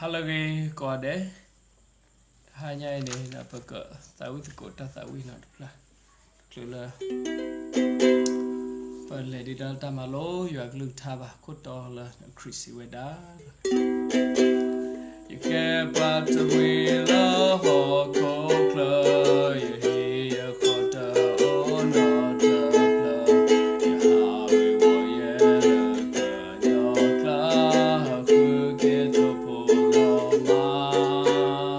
ဟါလၢအဂ့ၤကိးဂၤဒဲး, တဟါညါအံၤန့ၣ် ပကသးဝံၣ်သကိးတၢ်သးဝံၣ်နီၤတဖျၢၣ်, တချုးလၢ ပလဲၤဒံးဒီးတၢ်မၤလိယွၤကလုၢ်ကထါဘၣ်, ခိၣ်တီလၢခရံာ်စံးဝဲဒၣ် ယကဲပှၤတမှံၤလၢဟီၣ်ခိၣ်ချၢ, ယဟံၣ်ယဃီတအိၣ်နီတဖျၢၣ်, ယဟးဝ့ၤဝီၤယဲလၢကညီကျါ, ဟးဃုက့ၤထီၣ်ဖိလီၤမး,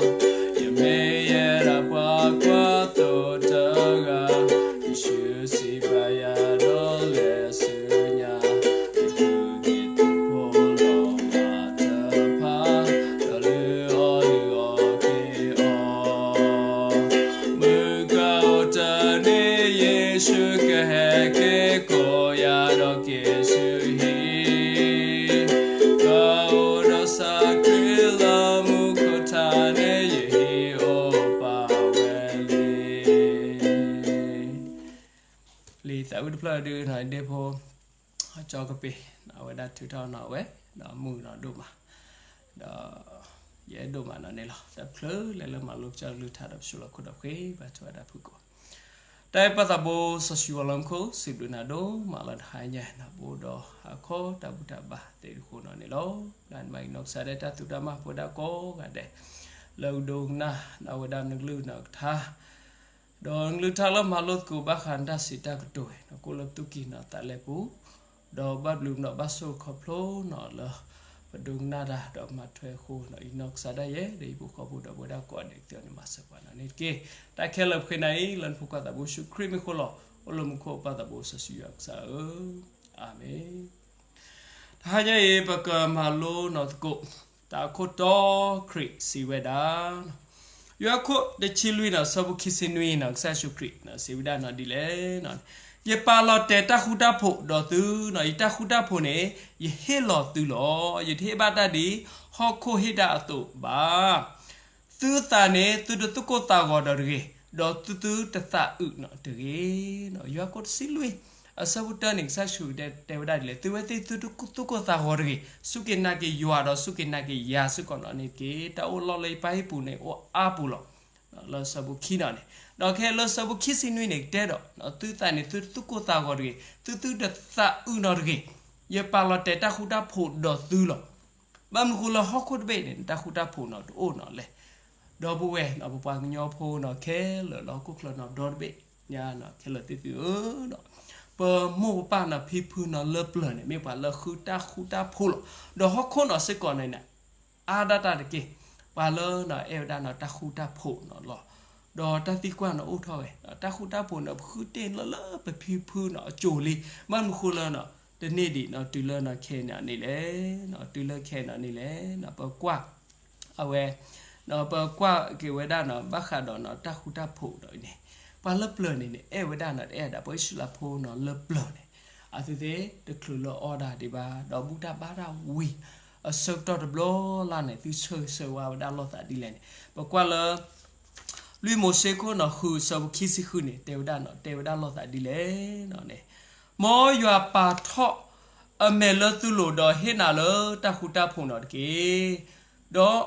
ယမ့ၢ်ယဲဒၣ်ပှၤကွၢ်သိတဂၤ, ယဆူၣ်စံးဘၣ်ယၤဒီးလဲၤဆူညါ, ယဟးဃုက့ၤထီၣ်ဖိလီၤမးတဖၣ်, ဒီးလုၢ်အီၣ်လုၢ်အီက့ၤအီၤ, မုၢ်ကအိၣ်တနံၤ ယ့ၣ်ၡူးကဟဲက့ၤကိးယၤဒီးက့ၤဆူဟံၣ်, ကအိၣ်ဒီးစးခရံာ်လၢမူခိၣ်ထါန့ၣ် ယဟံၣ်အိၣ်ပာ်ဝဲလံ. လံာ်သးဝံၣ်တဖျၢၣ်ဒုးနီၤ ဒ့ဖိ ကၠီကပ့ၤ အဝဲဒၣ်ထုးထီၣ်နီၤဝဲ ဒီးမုာ်နီၤဒိၣ်မး, ဒီး ယအဲၣ်ဒိၣ်မးနီၤန့ၣ်လီၤ. တချုးလဲၤလၢမၤလိကစၢ်ကလုၢ်ကထါဒီး ပဆိၣ်လီၤခိၣ်ဒီးဃ့ဘါထုကဖၣ်တၢ်ဖုၣ်ကိာ်, တၢ်အဲၣ်ပၢ်သးဘိစီဆှံယွၤလၢမူခိၣ် စံးဘျုးနၤဒိၣ်မးလၢတဟါညါ နဘိဒီးဟးခီတၢ်ဘူၣ်တၢ်ဘါသ့ၣ်တဃိးနီၤန့ၣ်လီၤ. ပျၢ်နမၤက့ၤနီၢ်ကစၢ်ဒၣ်တၢ်သူၣ်တၢ်မၤပဝဲဒၣ်ကိးဂၤဒဲး လၢကဒိကနၣ်နီၤဝဲဒၣ်နကလုၢ်နီၤကထါ ဒီးနကလုၢ်ကထါလၢမၤလိသကိးဘၣ်ဃးနတၢ်စံးတၢ်ကတိၤဝဲနီၤ ကိးလၢပသူၣ်ကံၢ်နီၤသးလဲပူၤ, ဒီးဘၣ်ဘျုးနီၤဘၣ်ဆိၣ်ခီဖျိနီၤလၢ ပဒိကနၣ်တၢ်ဒီးမၤထွဲအဃိနီၤ ယနီၢ်ကစၢ်ဒၣ်ယဲ ဒီးဟံၣ်ဖိဃီဖိဒီးပဝဲဒၣ်ကိးဂၤဒဲးကသ့ၣ်န့ၣ် မၤစၢၤပှၤနီၤန့ၣ်တက့ၢ်. တၢ်ခဲလၢာ်ပဃ့နၤအံၤ လၢနဖိခွါသးဘိယ့ၣ်ၡူးခရံာ်မံၤအဃိလီၤ. အိၣ်လၢမူခိၣ်ပၢ်သးဘိစီဆှံယွၤကစၢ်ဧၢ, အၤမ့ၣ်. တဟါညါအံၤ ပကမၤလိနီၤသကိး တၢ်အခိၣ်တီ ခရံာ်စံးဝဲဒၣ်, ယိၤဟၣ်ခိၣ်တဆံလွံၢ်နီၤ ဆၢဖိခံဆံနွံနီၤ ကစၢ်ယ့ၣ်ၡူးခရံာ်စံးဝဲဒၣ်နီၤဒ်လဲၣ်, ယပာ်လီၤတဲာ်တၢ်ဃူတၢ်ဖိးဒီးသုနီၤ, ယတၢ်ဃူတၢ်ဖိးန့ၣ် ယဟ့ၣ်လီၤသုလီၤ. ယတဟ့ၣ်ဘၣ်တၢ်ဒ်ဟီၣ်ခိၣ်ဟ့ၣ်တၢ်အသိးဘၣ်. သုသးန့ၣ် သုတသူၣ်ကိၢ်သးဂီၤဒီးတဂ့ၤ, ဒီးသုသုတသးအုးနီၤတဂ့ၤ. ယိၤဟၣ်ခိၣ်တဆံလွံၢ် အဆၢဖိတၢန့ၣ် ကစၢ်ယ့ၣ်ၡူးတဲဝဲဒၣ်ဒ်လဲၣ်, သုဝဲသ့ၣ်သုတသူၣ်ကိၢ်သးဂီၤတဂ့ၤ, စူၢ်က့ၤနာ်က့ၤယွၤဒီးစူၢ်က့ၤနာ်က့ၤယၤစ့ၢ်ကီးနီၤန့ၣ်တက့ၢ်. တၢ်အိၣ်လီၢ်လၢယပၢ်ဟံၣ်ပူၤန့ၣ် အိၣ်အါပူၤလီၤ. လၢဆၢဖိခံနီၤန့ၣ်, ဒီးခဲလၢာ်ဆၢဖိခံဆံနွံန့ၣ် ကတဲဒီး သုသးန့ၣ် သုတသူၣ်ကိၢ်သးဂီၤတဂ့ၤ, သုသုတသးအုးနီၤတဂ့ၤ, ယပာ်လီၤတဲာ်တၢ်ဃူတၢ်ဖိးဒီးသုလီၤ. ဘၣ်မနုၤဃိလၢဟီၣ်ခိၣ်တဘ့ၣ်န့ၣ် တၢ်ဃူတၢ်ဖိးနီၤတအိၣ်နီၤလဲၣ်. ဒီပုၢ်ဝဲၢ်နီၤ ပပှၤကညီဖိနီၤ ခဲလၢာ်လၢဟီၣ်ခိၣ်ချၢနီၤ ဒီတဘ့ၣ်ညါနီၤ ခဲလၢာ်သ့ၣ်သုဧၢနီၤ, ပမိၢ်ပပၢ်နီၤ ဖံဖုနီၤလၢပျၢၤန့ၣ် မ့ၢ်ပှၤလၢဃုတၢ်ဃူတၢ်ဖိးလီၤ. ဒီးဟီၣ်ခိၣ်နီၤစ့ၢ်ကီးန့ၣ် အါဒၣ်တၢ်တက့ၢ်. ပှၤလၢနီၤ အဲၣ်ဝဲဒၣ်နီၤ တၢ်ဃူတၢ်ဖိးနီၤလီၤ. ဒီးတၢ်သံကွၢ်နီၤအိၣ်ထီၣ်ဝဲ, တၢ်ဃူတၢ်ဖိးနီၤ ပဃုတ့ၢ်လၢလၢပဖံဖုနီၤအစိၤလံ. ဘၣ်မနုၤဃိလၢနီၤ တန့ၢ်ဒံးနီၤ တုၤလၢနီၤခဲအံၤန့ၣ်န့ၣ်လဲၣ်, တုၤလၢခဲအံၤန့ၣ်န့ၣ်လဲၣ် ပကွၢ် အဝဲ ပကွၢ်က့ၤဝဲဒၣ်နီၤ ဘၣ်ဃးဒီးနီၤ တၢ်ဃူတၢ်ဖိးဒီးအံၤန့ၣ်, ပှၤလၢပျၢၤန့ၣ်န့ၣ် အဲၣ်ဝဲဒၣ်နီၤ တအဲၣ်ဒၣ်ပှၤအံၣ်စရ့လးဖိနီၤလၢပျၢၤန့ၣ်, အသုသ့ၣ်တချုးလၢအီၣ်ဒၣ်ဒံးဘၣ် ဒီးဘူၣ်တၢ်ဘါတၢ်ဝံၤ အဆၢကတီၢ်တဘျီလၢ်န့ၣ် သုဆၢဂ့ၤဆၢဝါဝဲဒၣ်လိာ်သးဒ်လဲၣ်န့ၣ်, ပကွၢ်လၢ လွံၢ်မိၤၡ့ခိၣ်နီၤဃု ဆၢဖိခံဆံဃုန့ၣ် တဲဝဲဒၣ်နီၤ တဲဝဲဒၣ်လိာ်သးဒ်လဲၣ်န့ၣ်, မ်ယွၤပာ်ထီၣ်အမဲာ်လၢသုလိၤ ဒီးဟ့ၣ်နၤလၢတၢ်ဃူတၢ်ဖိးနီၤတက့ၢ်. ဒီး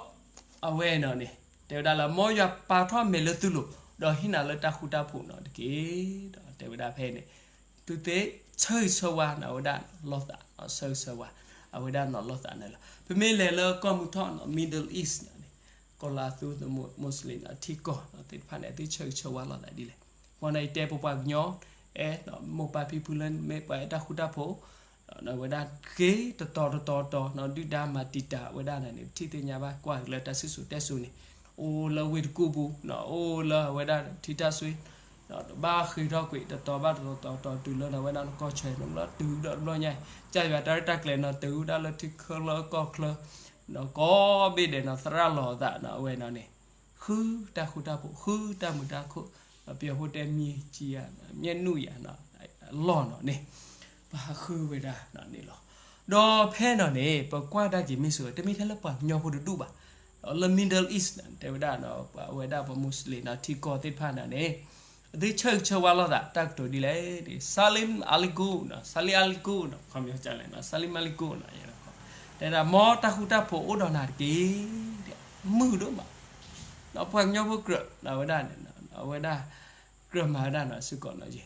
အဝဲနီၤန့ၣ် တဲဝဲဒၣ်လၢ မ်ယွၤပာ်ထီၣ်အမဲာ်လၢသုလိၤ ဒီးဟ့ၣ်နၤလၢတၢ်ဃူတၢ်ဖိးနီၤတက့ၢ်. ဒီးတဲဝဲဒၣ်ဖဲန့ၣ် သုသ့ၣ်ဆၢဂ့ၤဆၢဝါနီၤ အဝဲဒၣ်လိာ်သး, ဆၢဂ့ၤဆၢဝါ အဝဲဒၣ်နီၤလိာ်သးန့ၣ်လီၤ. ပမ့ၢ်လဲၤလၢကီၢ်မုၢ်ထီၣ်နီၤ Middle East န့ၣ် ကီၢ်လၢအသူ Muslim နီၤ ထံကီၢ်နီၤသ့ၣ်တဖၣ်န့ၣ် သုဆၢဂ့ၤဆၢဝါလိာ်သးဒ်လဲၣ်. ပှၤန့ၣ်ယတဲပပှၤကညီ အဲၣ် မိၢ်ပၢ်ဖံဖုလၢမ့ၢ်ပှၤအဲၣ်တၢ်ဃူတၢ်ဖိး အဝဲဒၣ်ဃ့တတီၤတတီၤတီၤနီၤ ဒုၣ်ဒါမၤတံာ်တာ်ဝဲဒၣ်န့ၣ်န့ၣ် ပထံၣ်သ့ၣ်ညါဘၣ် ကွၢ်က့ၤလၢတၢ်စံၣ်စိၤတဲစိၤန့ၣ် အိၣ်လၢဝ့ၢ်တကူၣ်ပူၤနီၤ အိၣ်လၢအဝဲဒၣ်ထံတၢ်စွ့ ဘၣ်ဃ့ထီၣ်ကွံာ်တတီၤဘၣ်တတီၤတီၤတီၤ တုၤလၢနီၤဝဲဒၣ်နကီၢ်ဆၢန့ၣ်လီၤ တုၤဒီးတဘျီညါ ကစၢ်ယွၤတၢ်ရဲၣ်တၢ်ကျဲၤနီၤ တုၤဝဲဒၣ်လၢထံချၢလၢကီၢ်ချၢ နီၤကိးဘ့ၣ်ဒဲးနီၤ သရၣ်လီၤအသးနီၤ အဝဲနီၤန့ၣ် ဃုတၢ်ဃူတၢ်ဖိး ဃုတၢ်မုာ်တၢ်ခုၣ် ပယီၤဖိတဲ မြေကြီးရာ မျက်နှာရာ လီၢ်နီၤန့ၣ် ပဟးဃုဝဲဒၣ်နီၤန့ၣ်လီၤ. ဒီးဖဲနီၤန့ၣ် ပကွၢ်ဒၣ်က့ၤမ့ၢ်စ့ၢ်ကီး တမ့ၢ်ထဲလၢပှၤကညီဖိတဒူၣ်ဘၣ် လၢ Middle East တဲဝဲဒၣ်နီၤ ပှၤဝဲဒၣ်ပှၤ Muslim နီၤ ထံကီၢ်သ့ၣ်တဖၣ်န့ၣ်န့ၣ် အသုဆၢဂ့ၤဆၢဝါလိာ်သးတၢ်ကတိၤဒ်လဲၣ်န့ၣ် Salam alaikum နီၤ Salam alaikum နီၤ ခီပညီလဲၣ်နီၤ Salam alaikum နီၤ တဲဒၣ် မ်တၢ်ဃူတၢ်ဖိးအိၣ်ဒီးနၤတက့ၢ် မုာ်ဒိၣ်မး, ပှၤကညီဖိကြၢးဝဲဒၣ်န့ၣ် အဝဲဒၣ် ကြၢးမၤဝဲဒၣ်နီၤ စ့ၢ်ကီးနီၤယဲ,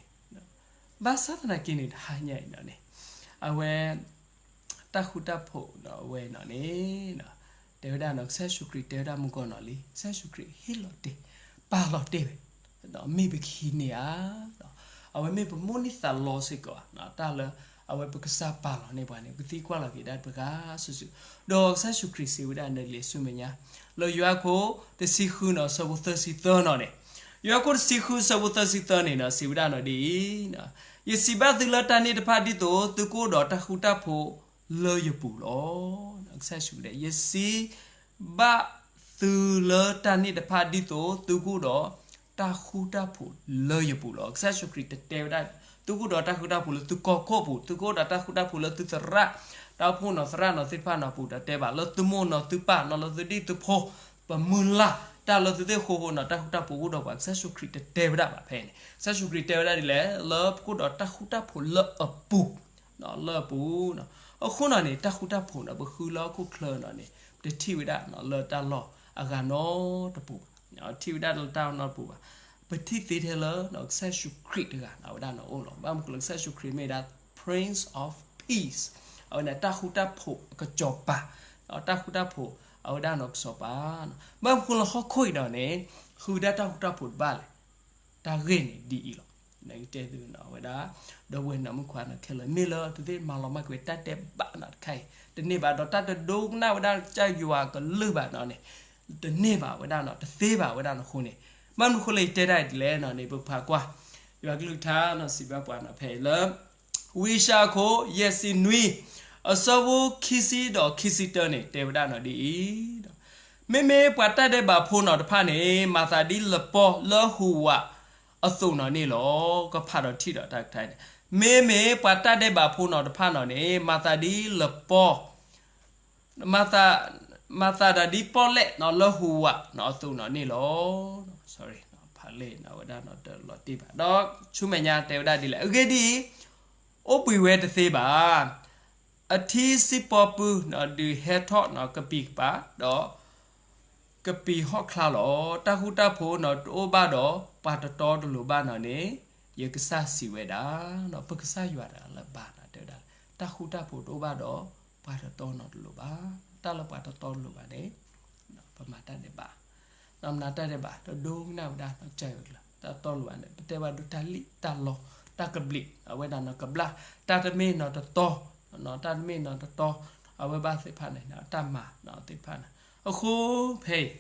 ဘၣ်ဆၣ်သနာ်က့န့ၣ် တဟါညါအံၤနီၤန့ၣ် အဝဲ တၢ်ဃူတၢ်ဖိးနီၤ အဝဲနီၤန့ၣ် တဲဝဲဒၣ်နီၤ ကစၢ်ယ့ၣ်ၡူးခရံာ်တဲဝဲဒၣ်မုၢ်ကီၢ်နီၤလံ, ကစၢ်ယ့ၣ်ၡူးခရံာ်ဟ့ၣ်လီၤတ့ၢ် ပာ်လီၤတ့ၢ်ဝဲ မ့ၢ်ပကဟံးန့ၢ်ဧါ, အဝဲမ့ၢ်ပမိၣ်န့ၢ်သးလီစ့ၢ်ကီး တၢ်လၢ အဝဲပကစၢ်ပာ်လီၤန့ၢ်ပှၤန့ၣ် ပကသံကွၢ်လီၤက့ၤဒၣ်ပှၤဂၤစုာ်စုာ်, ဒီးကစၢ်ယ့ၣ်ၡူးခရံာ်စံးဝဲဒၣ်နလံာ်ဆူမဲာ်ညါ လၢယိၤဟၣ်ခိၣ်တဆံဃုနီၤ ဆၢဖိသၢဆံသၢနီၤန့ၣ်, ယိၤဟၣ်ခိၣ်တဆံဃုဆၢဖိသၢဆံသၢန့ၣ်နီၤ စံးဝဲဒၣ်နီၤဒ်အံၤ, ယစံးဘၣ်သုလၢတၢ်န့ၣ်တဖၣ်ဒ်သိး သုကအိၣ်ဒီးတၢ်ဃူတၢ်ဖိးလၢယပူၤလီၤ. ကစၢ်ယ့ၣ်ၡူးတဲ ယစံး ဘၣ်သုလၢတၢ်န့ၣ်တဖၣ်ဒ်သိး သုကအိၣ်ဒီးတၢ်ဃူတၢ်ဖိးလၢယပူၤလီၤ. ကစၢ်ယ့ၣ်ၡူးခရံာ်တတဲဝဲဒၣ် သုကအိၣ်ဒီးတၢ်ဃူတၢ်ဖိးလၢသုကီၢ်ခိၣ်ပူၤ, သုကအိၣ်ဒီးတၢ်ဃူတၢ်ဖိးလၢသုသရၣ်, တၢ်အိၣ်ဖှိၣ်နီၤသရၣ်နီၤသ့ၣ်တဖၣ်နီၤပူၤ တတဲဘၣ်, လၢသုမိၢ်နီၤသုပၢ်နီၤ လၢသုဒံၣ်သုဖိ, ပမုၢ်လၢ်, တၢ်လၢသုသ့ၣ်ဃိဃိနီၤ တၢ်ဃူတၢ်ဖိးကအိၣ်ဒီးပှၤ ကစၢ်ယ့ၣ်ၡူးခရံာ်တတဲဝဲဒၣ်ဘၣ်ဖဲန့ၣ်, ကစၢ်ယ့ၣ်ၡူးခရံာ်တဲဝဲဒၣ်ဒ်လဲၣ် လၢပကအိၣ်ဒီးတၢ်ဃူတၢ်ဖိးလၢအပူၤ လၢအပူၤ, အဃိနီၤန့ၣ် တၢ်ဃူတၢ်ဖိးနီၤ ပဃုလၢဟီၣ်ခိၣ်ချၢနီၤန့ၣ် ပတထံၣ်ဝဲဒၣ်လၢတၢ်လီၢ်အဂၤနီတပူၤဘၣ်, ထံၣ်ဝဲဒၣ်လၢတၢ်လီၢ်နီတပူၤဘၣ်, ပထံၣ်သ့ထဲလၢ ကစၢ်ယ့ၣ်ၡူးခရံာ်တဂၤနီၤ အဝဲဒၣ်နီၤအိၣ်လီၤ. ဘၣ်မနုၤဃိလၢကစၢ်ယ့ၣ်ၡူးခရံာ်မ့ၢ်ဒၣ် Prince of Peace, အဝဲန့ၣ်တၢ်ဃူတၢ်ဖိးအကစီၤပၤ, တၢ်ဃူတၢ်ဖိး အဝဲဒၣ်နီၤကစီၤပၤ, ဘၣ်မနုၤဃိလၢဟီၣ်ခိၣ်အံၤဒီးန့ၣ် ဃုဝဲဒၣ်တၢ်ဃူတၢ်ဖိးတဘၣ်လဲၣ် တၢ်ဂ့ၢ်န့ၣ်ဒ်အံၤလီၤ. နကတဲသုနီၤ အဝဲဒၣ် ဒီပုၢ်ဝဲၢ်နီၤမုၣ်ခွါနီၤခဲလၢာ် မ့ၢ်လၢသုသ့ၣ်မၤလီၤမၢ်ကွံာ်တၢ်ဒဲးဘးနီၤတခါအံၤ တန့ၢ်ဘၣ်ဒီးတၢ်တဒိကနၣ်ဝဲဒၣ်ကစၢ်ယွၤကလုၢ်ဘၣ်နီၤန့ၣ် တန့ၢ်ဘၣ်ဝဲဒၣ်နီၤ တသ့ဘၣ်ဝဲဒၣ်နီၤအဃိန့ၣ် ဘၣ်မနုၤဃိလၢယတဲဒၣ်အံၤဒ်လဲၣ်နီၤန့ၣ် ပကဖးကွၢ် ယွၤကလုၢ်ကထါနီၤ စံးဘၣ်ပှၤနီၤဖဲအံၤလၢ ဝံယၡါယၤခိၣ် ယဲၢ်ဆံနွံ အဆၢဖိခံဆံဒီးခံဆံတၢန့ၣ် တဲဝဲဒၣ်နီၤဒ်အံၤ, မ့မ့ၢ်ပှၤတၢ်ဒဲးဘးဖိနီၤတဖၣ်န့ၣ် မၤသးဒ်လပီလၢဟူးဝးအသိးနီၤန့ၣ်လီၤ. ကဖးဒီးထံၣ်ဒီးတၢ်ကထါန့ၣ် မ့မ့ၢ်ပှၤတၢ်ဒဲးဘးဖိနီၤတဖၣ်နီၤန့ၣ် မၤသးဒ်လပီ မၤသး မၤသးဒ်ပီၣ်လဲၣ်နီၤလၢဟူးဝးနီၤအသိးနီၤန့ၣ်လီၤ. Sorry ဖးလဲၣ်နီၤ အဝဲဒၣ်နီၤတလီၤတံၢ်ဘၣ် ဒီးဆူမဲာ်ညါတဲဝဲဒၣ်ဒ်လဲၣ် အဂ့ၢ်ဒ်အံၤ, အိၣ်ဘှံးဝဲတသ့ဘၣ်. အထံစံးပီပုၢ်နီၤ ဒုးဟဲထီၣ်နီၤကပံာ်ကပၤ ဒီး ကပံာ်ဟီၣ်ချါလီၤ. တၢ်ဃူတၢ်ဖိးနီၤတအိၣ်ဘၣ်ဒီး ပှၤတတီတလိၤဘၣ်နီၤန့ၣ် ယကစၢ်စံးဝဲဒၣ်, ပကစၢ်ယွၤတဂၤလၢၤဘၣ်နီၤ တဲဝဲဒၣ် တၢ်ဃူတၢ်ဖိးတအိၣ်ဘၣ်ဒီး ပှၤတတီနီတလိၤဘၣ်. တၢ်လၢပှၤတတီတလိၤဘၣ်န့ၣ် ပမၤတၢ်ဒဲးဘး, နီၤမၤတၢ်ဒဲးဘး တဒိကနၣ်ဝဲဒၣ်နီၤ ကစၢ်ယွၤကလုၢ် တၢ်တီလိၤဘၣ်န့ၣ် ပတဲဘၣ်ဒုးတၢ်လံၣ်တၢ်လီ တၢ်ကဘျံး အဝဲဒၣ်နီၤကဘျၣ် တၢ်တမ့ၢ်နီၤတတီ တၢ်တမ့ၢ်နီၤတတီ အဝဲဘၣ်သ့ၣ်တဖၣ်န့ၣ် တၢ်မၤနီၤသ့ၣ်တဖၣ်န့ၣ် အဃိဖဲအံၤ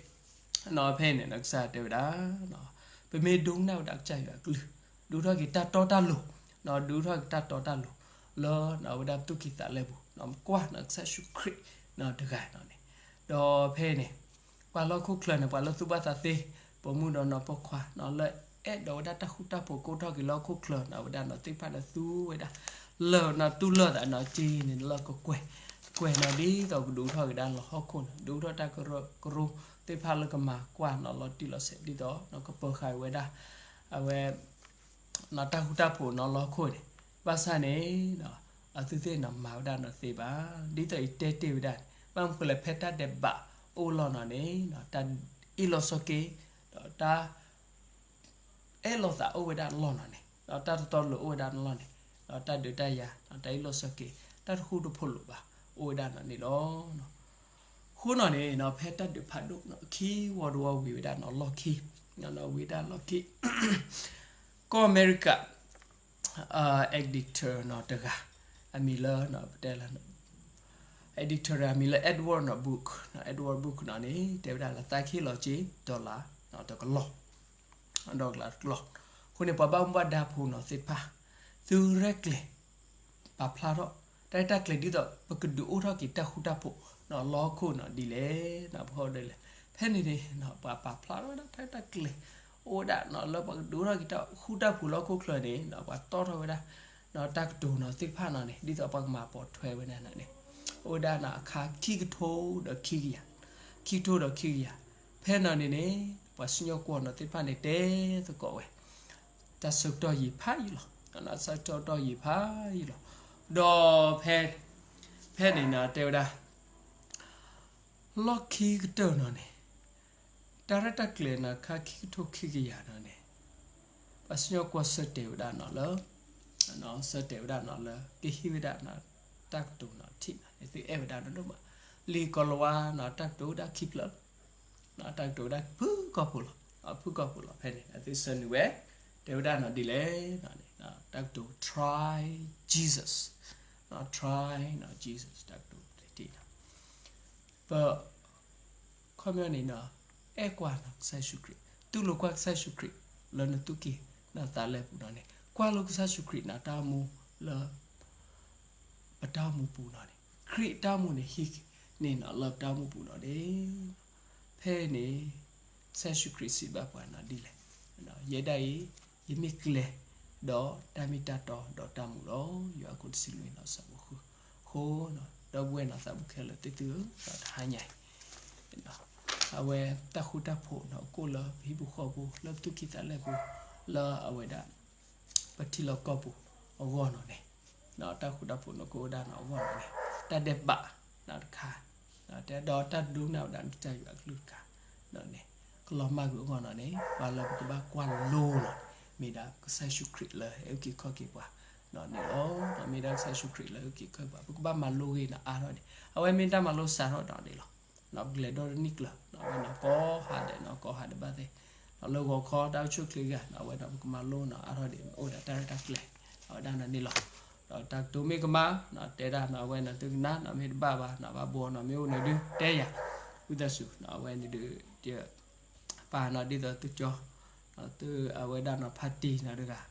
နီၤဖဲအံၤန့ၣ် ကစၢ်တဲဝဲဒၣ် ပမ့ၢ်ဒိကနၣ်ဝဲဒၣ်ကစၢ်ယွၤကလုၢ် ဒုးအိၣ်ထီၣ်က့ၤတၢ်တီတၢ်လိၤ, ဒုးအိၣ်ထီၣ်က့ၤတၢ်တီတၢ်လိၤ လၢအဝဲဒၣ်ပသူၣ်ကံၢ်သးလဲပူၤ ကွၢ်နီၤကစၢ်ယ့ၣ်ၡူးခရံာ်နီၤတဂၤနီၤန့ၣ်, ဒီးဖဲအံၤန့ၣ် ပှၤလၢဟီၣ်ခိၣ်ချၢန့ၣ် ပှၤလၢသူၣ်ဘၣ်သးသ့ ပိာ်မုၣ်ဒီးနီၢ်ပိာ်ခွါနီၤ လၢအဲၣ်ဒိးဝဲဒၣ်တၢ်ဃူတၢ်ဖိးကအိၣ်ထီၣ်က့ၤလၢဟီၣ်ခိၣ်ချၢနီၤ အဝဲဒၣ်နီၤသ့ၣ်တဖၣ်ဒီးသူဝဲဒၣ် လၢာ်နီၤတူၢ်လိာ်သးနီၤက့န့ၣ် လၢကကွဲး ကွဲးနီၤဒ်သိးကဒုးအိၣ်ထီၣ်က့ၤဒၣ်လၢဟီၣ်ခိၣ်နီၤ ဒုးအိၣ်ထီၣ်တၢ်ကရၢကရိသ့ၣ်တဖၣ်လၢကမၤကွၢ်နီၤလီၤတံၢ်လီၤဆဲး ဒ်သိးနီၤကပၢၤဃာ်ဝဲဒၣ် အဝဲ နီၤတၢ်ဃူတၢ်ဖိးနီၤလၢဟီၣ်ခိၣ်န့ၣ်, ဘၣ်ဆၣ်န့ၣ် အဝဲသ့ၣ်နီၤမၤဝဲဒၣ်နီၤတသ့ဘၣ်. ဒ်သိးယတဲတ့ၢ်ဝဲဒၣ်န့ၣ် ဘၣ်မနုၤဃိလဲၣ် ဖဲတၢ်ဒဲးဘးအိၣ်လီၤနီၤန့ၣ် တၢ်အ့ၣ်လိာ်ဆိးက့ ဒီးတၢ် အဲၣ်လိာ်သးအိၣ်ဝဲဒၣ်လီၢ်နီၤန့ၣ် ဒီးတၢ်တတီတလိၤအိၣ်ဝဲဒၣ်လီၢ်န့ၣ် ဒီးတၢ်ဒုးတၢ်ယၤ တၢ်အ့ၣ်လိာ်ဆိးက့ တၢ်တဃူတဖိးလိာ်ဘၣ် အိၣ်ဝဲဒၣ်နီၤန့ၣ်လီၤ. အဃိနီၤန့ၣ် ဖဲတၢ်ဒုးဖးဒိၣ်နီၤခံဝီတဝီဝံၤဝဲဒၣ်နီၤလီၢ်ခံ ဝံၤဝဲဒၣ်လီၢ်ခံ ကီၢ်အမဲရကၤ editor နီၤတဂၤ အမံၤလၢ ပတဲလၢ editor အမံၤလၢ Edward နီၤ Book, Edward Book နီၤန့ၣ် တဲဝဲဒၣ်လၢသးကဟ့ၣ်လီၤက့ၤ dollar နီၤတကလီၢ် dollar တကလီၢ်, အဃိန့ၣ် ပှၤဘၣ်မူဘၣ်ဒါဖိနီၤသ့ၣ်တဖၣ် သုရဲၣ်ကျဲၤ ပာ်ဖျါထီၣ် တၢ်ရဲၣ်တၢ်ကျဲၤဒ်သိး ပကဒုးအိၣ်ထီၣ်က့ၤတၢ်ဃူတၢ်ဖိးနီၤလၢဟီၣ်ခိၣ်နီၤဒ်လဲၣ် ပဃီဒ်လဲၣ်. ဖဲန့ၣ်န့ၣ် ပှၤပာ်ဖျါထီၣ်ဝဲဒၣ်တၢ်ရဲၣ်တၢ်ကျဲၤ အိၣ်ဝဲဒၣ်နီၤလၢပှၤကဒုးအိၣ်ထီၣ်က့ၤတၢ်ဃူတၢ်ဖိးလၢဟီၣ်ခိၣ်ချၢန့ၣ် ပှၤတီၣ်ထီၣ်ဝဲဒၣ် တၢ်ကတိၤနီၤသ့ၣ်တဖၣ်နီၤန့ၣ် ဒ်သိးပှၤကမၤပိာ်ထွဲဝဲဒၣ်နီၤန့ၣ် အိၣ်ဝဲဒၣ်နီၤအခါခံကထိဒီးခံကယၤ, ခံကထိဒီးခံကယၤ, ဖဲနီၤန့ၣ်န့ၣ် ပှၤစံၣ်ညီၣ်ကွီၢ်နီၤသ့ၣ်တဖၣ်န့ၣ် တဲသကိးဝဲ တၢ်ဆၢကတီၢ်ယံာ်ဖးယံာ်လီၤ, တၢ်ဆၢကတီၢ်ယံာ်ဖးယံာ်လီၤ. ဒီးဖဲ ဖဲန့ၣ်နီၤတဲဝဲဒၣ် လီၢ်ခံကတၢၢ်နီၤန့ၣ် တၢ်ရဲၣ်တၢ်ကျဲၤန့ၣ် ခါခံကထိခံကယၤန့ၣ်န့ၣ် ပှၤစံၣ်ညီၣ်ကွီၢ်ဆၢတဲာ်ဝဲဒၣ်န့ၣ်လၢ ဆၢတဲာ်ဝဲဒၣ်န့ၣ်လၢ ကဟ့ၣ်ဝဲဒၣ်န့ၣ် တၢ်ကတိၤန့ၣ်ထံၣ်န့ၣ် သုအဲၣ်ဝဲဒၣ်ဒိၣ်ဒိၣ်မး, လံာ်ကီၤလၤဝါန့ၣ် တၢ်ကတိၤဝဲဒၣ်ခံဖျၢၣ်လီၤ. တၢ်ကတိၤဝဲဒၣ်ဖုၣ်ကိာ်ဖိလီၤ, ဖုၣ်ကိာ်ဖိလီၤ. ဖဲန့ၣ် အသုဆၢနုာ်ဝဲ တဲဝဲဒၣ်န့ၣ်ဒ်လဲၣ်န့ၣ် တၢ်ကတိၤ try Jesus, try Jesus တၢ်ကတိၤန့ၣ် ပ ခီပညီန့ၣ် အဲၣ်ကွၢ်န့ၣ်ကစၢ်ယ့ၣ်ၡူးခရံာ်, တူၢ်လိာ်ကွၢ်ကစၢ်ယ့ၣ်ၡူးခရံာ် လၢနသူၣ်ကံၢ်နသးလဲပူၤန့ၣ်န့ၣ်, ကွၢ်လိကစၢ်ယ့ၣ်ၡူးခရံာ်န့ၣ် တၢ်အိၣ်မူလၢ ပတၢ်အိၣ်မူပူၤန့ၣ်န့ၣ်, ခရံာ်တၢ်အိၣ်မူန့ၣ် ဟံးန့ၢ်န့ၣ်လၢပတၢ်အိၣ်မူပူၤန့ၣ်န့ၣ်, ဖဲန့ၣ် ကစၢ်ယ့ၣ်ၡူးခရံာ်စံးဘၣ်ပှၤန့ၣ်ဒ်လဲၣ်, ယဲဒၣ်အံၤ ယမ့ၢ်ကျဲ ဒီးတၢ်မ့ၢ်တၢ်တီ ဒီးတၢ်မူလီၤ. ယိၤဟၣ်ခိၣ်တဆံလွံၢ်န့ၣ် ဆၢဖိဃု. အဃိ ဒီပုၢ်ဝဲၢ်န့ၣ် သးဘိခဲလၢာ်သ့ၣ်သုဧၢ, ဒီးတဟါညါအံၤ အဝဲတၢ်ဃူတၢ်ဖိးန့ၣ် ကအိၣ်လၢပဟံၣ်ပူၤဃီပူၤ လၢပသူၣ်ကံၢ်သးလဲပူၤ လၢအဝဲဒၣ် ပထံလီၢ်ကီၢ်ပူၤအဂီၢ်န့ၣ်န့ၣ်, တၢ်ဃူတၢ်ဖိးန့ၣ်ကအိၣ်ဝဲဒၣ်န့ၣ်အဂီၢ်န့ၣ်န့ၣ်, တၢ်ဒဲးဘးန့ၣ်တခါ, တဲဒီးတၢ်ဒိကနၣ်ဝဲဒၣ်ကစၢ်ယွၤအကလုၢ်တခါန့ၣ်န့ၣ်, ကလီၤမၢ်ကွံာ်အဂီၢ်န့ၣ်န့ၣ် ပှၤလၢပကဘၣ်ကွၢ်လိန့ၣ် မ့ၢ်ဒၣ်ကစၢ်ယ့ၣ်ၡူးခရံာ်လၢအအုၣ်က့ၤခီၣ်က့ၤပှၤန့ၣ်န့ၣ်လီၤ. မ့ၢ်ဒၣ်ကစၢ်ယ့ၣ်ၡူးခရံာ်လၢအအုၣ်က့ၤခီၣ်က့ၤပှၤ ပကဘၣ်မၤလိဂ့ၤန့ၣ်အါထီၣ်ဒံး, အဝဲမ့ၢ်တၢ်မၤလိစးထီၣ်န့ၣ်န့ၣ်လီၤ. ပကလဲၤဒီတနံၣ်ကျၢၤ အဝဲန့ၣ်ကိးဟါဒဲးန့ၣ် ကိးဟါဒဲးဘၣ်သ့ၣ်, လၢဂီၤခီတၢ်အိၣ်ဆူၣ်အိၣ်ချ့ဂ့ၤ အဝဲန့ၣ် ပကမၤလိန့ၣ်အါထီၣ်ဒံး မ့ၢ်အိၣ်ဒီးတၢ်ရဲၣ်တၢ်ကျဲၤ အဝဲဒၣ်န့ၣ်န့ၣ်လီၤ. ဒီးတၢ်ကတိၤမ့ၢ်ကမၣ် တဲဒၣ်န့ၣ်အဝဲန့ၣ်သုကနၣ်န့ၣ် မ့ၢ်တဘၣ်ဘၣ်န့ၣ် ဘၣ်ဘှီန့ၣ် မ့ၢ်အိၣ်န့ၣ်ဒုးတဲယၤ, ဝံသးစူၤန့ၣ် အဝဲန့ၣ်ဒုး ပာ်န့ၣ်ဒ်သိးသုကၠီ သုအဝဲဒၣ်န့ၣ် ဖါတံၢ်န့ၣ်တဂၤ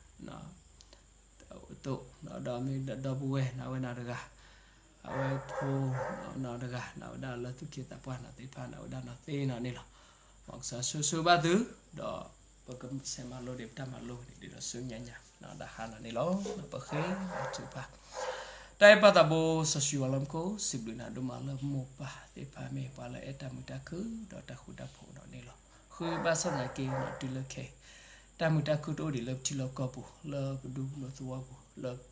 အသိး ဒီးမ့ၢ်ဒီပုၢ်ဝဲၢ်န့ၣ် အဝဲန့ၣ်တဂၤ အဝဲဖိန့ၣ်တဂၤန့ၣ် အဝဲဒၣ်လၢသူၣ်က့သးပှၢ်န့ၣ်သ့ၣ်တဖၣ်န့ၣ် အဝဲဒၣ်န့ၣ်သ့န့ၣ်န့ၣ်လီၤ. မ်ကစၢ်ဆိၣ်ဂ့ၤဘၣ်သု, ဒီးပကဆဲးမၤလိဒံးပတၢ်မၤလိန့ၣ် ဒ်သိးဆူညါညါ ဒီးဟါန့ၣ်န့ၣ်လီၤ. ပဃ့ဘါထုကဖၣ် တၢ်အဲၣ်ပၢ်သးဘိစီဆှံယွၤလၢမူခိၣ် စံးဘျုးနၤဒိၣ်မးလၢမိၢ်ပၢ်သ့ၣ်တဖၣ်မ့ၢ်ပှၤလၢအအဲၣ်တၢ်မုာ်တၢ်ခုၣ်ဒီးတၢ်ဃူတၢ်ဖိးန့ၣ်န့ၣ်လီၤ. ဃ့ဘါဆၣ်သနာ်က့န့ၣ် တုၤလၢခဲအံၤ တၢ်မုာ်တၢ်ခုၣ်တအိၣ်ဒံးလၢပထံလီၢ်ကီၢ်ပူၤ လၢပဒူပသဝီပူၤ လၢပ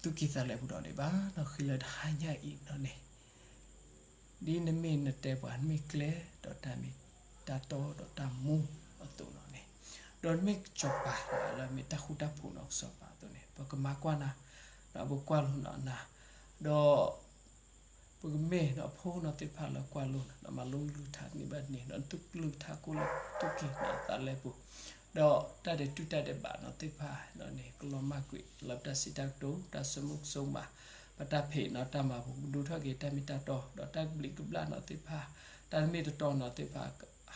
သူၣ်ကံၢ်သးလဲပူၤဒီးန့ၣ်ဘၣ်. ဒီးဃ့လၢတဟါညါအံၤန့ၣ်န့ၣ် ဒ်နမ့ၢ်နတဲပှၤ နမ့ၢ်ကျဲ ဒီးတၢ်မ့ၢ်တၢ်တီဒီးတၢ်မူအသိးန့ၣ်န့ၣ်, ဒီးနမ့ၢ်စီၤပၤလၢအမ့ၢ်တၢ်ဃူတၢ်ဖိးန့ၣ်ကစီၤပၤအသိးန့ၣ် ပကမၤကွၢ်နၤ ဒီးပကွၢ်လိန့ၣ်နၤ, ဒီး ပကမ့ၢ်န့ၣ်အဖိန့ၣ်သ့ၣ်တဖၣ်လၢကွၢ်လိန့ၣ် မၤလိကလုၢ်ကထါန့ၢ်ဘၣ်န့ၣ် ဒီးနသူၣ်ကလုၢ်ကထါကိၣ်လၢသူၣ်ကံၢ်န့ၣ်သးလဲပူၤ, ဒီးတၢ်ဒဲးတူၢ်တၢ်ဒဲးဘးန့ၣ်သ့ၣ်တဖၣ်န့ၣ်န့ၣ် ကလီၤမၢ်ကွံာ်လၢပတၢ်စံးတၢ်ကတိၤ တၢ်ဆိကမိၣ်ကဆိကမိၣ် ပတၢ်ဖံးန့ၣ်တၢ်မၤပူၤ ပဒိးထီၣ်က့ၤတၢ်မ့ၢ်တၢ်တီ ဒီးတၢ်ကဘျံးကဘျၣ်န့ၣ်သ့ၣ်တဖၣ် တၢ်တမ့ၢ်တတီန့ၣ်သ့ၣ်တဖၣ်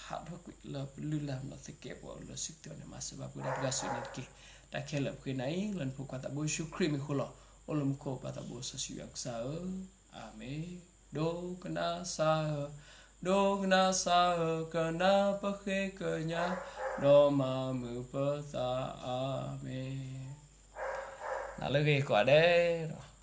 ဟးထီၣ်ကွံာ်လၢပလုၢ်လၢ်န့ၣ်သကဲးပဝးလၢစုကတၢၢ်န့ၣ် မၤစၢၤဘၣ်ပဝဲဒၣ်တဂၤစုန့ၣ်တက့ၢ်. တၢ်ခဲလၢာ်ပဃ့နၤအံၤ လၢနဖိခွါသးဘိယ့ၣ်ၡူးခရံာ်မံၤအဃိလီၤ. အိၣ်လၢမူခိၣ်ပၢ်သးဘိစီဆှံယွၤကစၢ်ဧၢ, အၤမ့ၣ်. ဒိကနၣ်စၢ်ဧၢ, ဒိကနၣ်စၢ်ဧၢ, ကနၣ်ပဃ့ကညး, ဒီးမၤမုာ်ပသး, အၤမ့ၣ်. နၤလၢဂ့ၤကိးဂၤဒဲးလီၤ.